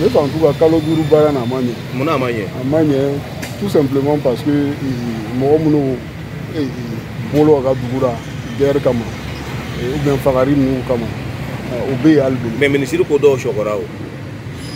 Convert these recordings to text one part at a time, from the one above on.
Ne en tout cas kalo 5 baara na a ma ɲɛ. Mun na a ma ɲɛ? A ma ɲɛ tout simplement parce que mɔgɔ minnu bolo ka dugu la guerre kama ou bien fagari ninnu kama, o bɛ yen hali bi. Mais minisiri ko dɔw sɔgɔra o.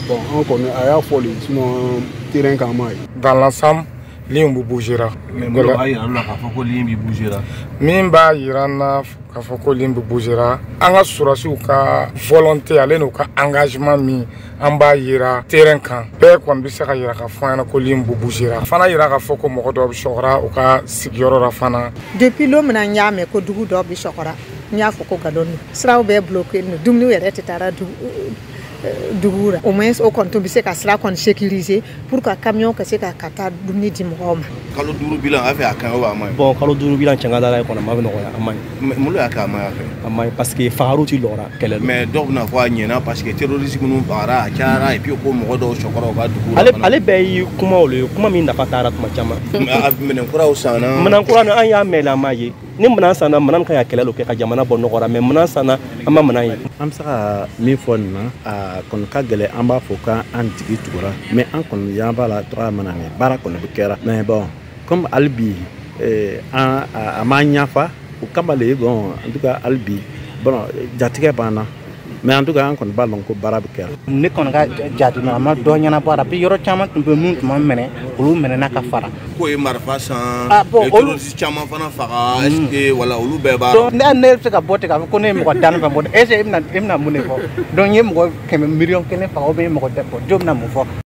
Bon, an kɔni a y'a fɔ de, sinon terrain kan m'a ye. Dans l'ensemble, ligne bɛ bougera. Mais mun b'a yira la k'a fɔ ko ligne bɛ bougera? Min b'a yira n na k'a fɔ ko ligne bɛ bougera, an ka sɔrɔdasiw ka volonté ale n'u ka engagement min an b'a yira terrain kan, bɛɛ kɔni bɛ se ka yira k'a fɔ an ɲɛna ko ligne bɛ bougera. Fana yira k'a fɔ ko mɔgɔ dɔw bɛ sɔgɔra u ka sigiyɔrɔ la fana. Depuis lon min na n y'a mɛn ko dugu dɔw bɛ sɔgɔra, n y'a fɔ ko nkalon don. Siraw bɛɛ bloqué don, dumuni yɛrɛ tɛ taara dugu la. Au moins o kɔni tun bɛ se ka sira kɔni sécuriser pour que camion ka se ka taa dumuni di mɔgɔw ma. Kalo 5 bilan a fɛ, a ka ɲi ou a ma ɲi? Bon, kalo 5 bilan, cɛn ka da la kɔnɔ, a ma nɔgɔya, a ma ɲi. Mun de y'a kɛ a ma ɲi a fɛ? A ma ɲi parce que fagariw ti lɔra kɛlɛ la. Mais dɔw bɛna fɔ a ɲɛna parce que terroriste minnu fagara a cayara, et puis ko mɔgɔ dɔw sɔgɔra u ka dugu la. Ale bɛɛ ye kumaw le ye, kuma min nafa taara tuma caman. Minɛn kuraw sanna. Minɛn kura an y'a mɛn la, an m'a ye. Ni minɛn sanna, minɛn kan ka kɛlɛ kɛ ka jamana bɔ nɔgɔ la, mais minɛn sanna, an ma minɛn ye. An bɛ se ka min fɔ nin na, a kɔni ka gɛlɛn, an b'a fɔ k'an jigi tugura, mais an kɔni y'an b'a la cogoya min na nin baara kɔni bɛ kɛra, mais bon, comme hali bi an a m'an ɲafa o kama le. Bon, en tout cas hali bi, bon, jatigɛ b'an na, mais en tout cas an kɔni b'a dɔn ko baara bɛ kɛra. Ne kɔni ka jate a ma dɔ ɲɛnabɔ a la bi, yɔrɔ caman tun bɛ min tun ma minɛ, olu minɛna ka fara. Ko ye marifa san, terroriste caman fana faga, est ce que wala olu bɛɛ b'a. Donc ne bɛ se ka bɔ ten k'a fɔ ko ne ye mɔgɔ 10 fɛn bɔ, est ce que e bɛna mun de fɔ? Donc n ye mɔgɔ 100 miliyɔn 1 faga ou bien mɔgɔ bɔ, jɔn bɛna mun fɔ?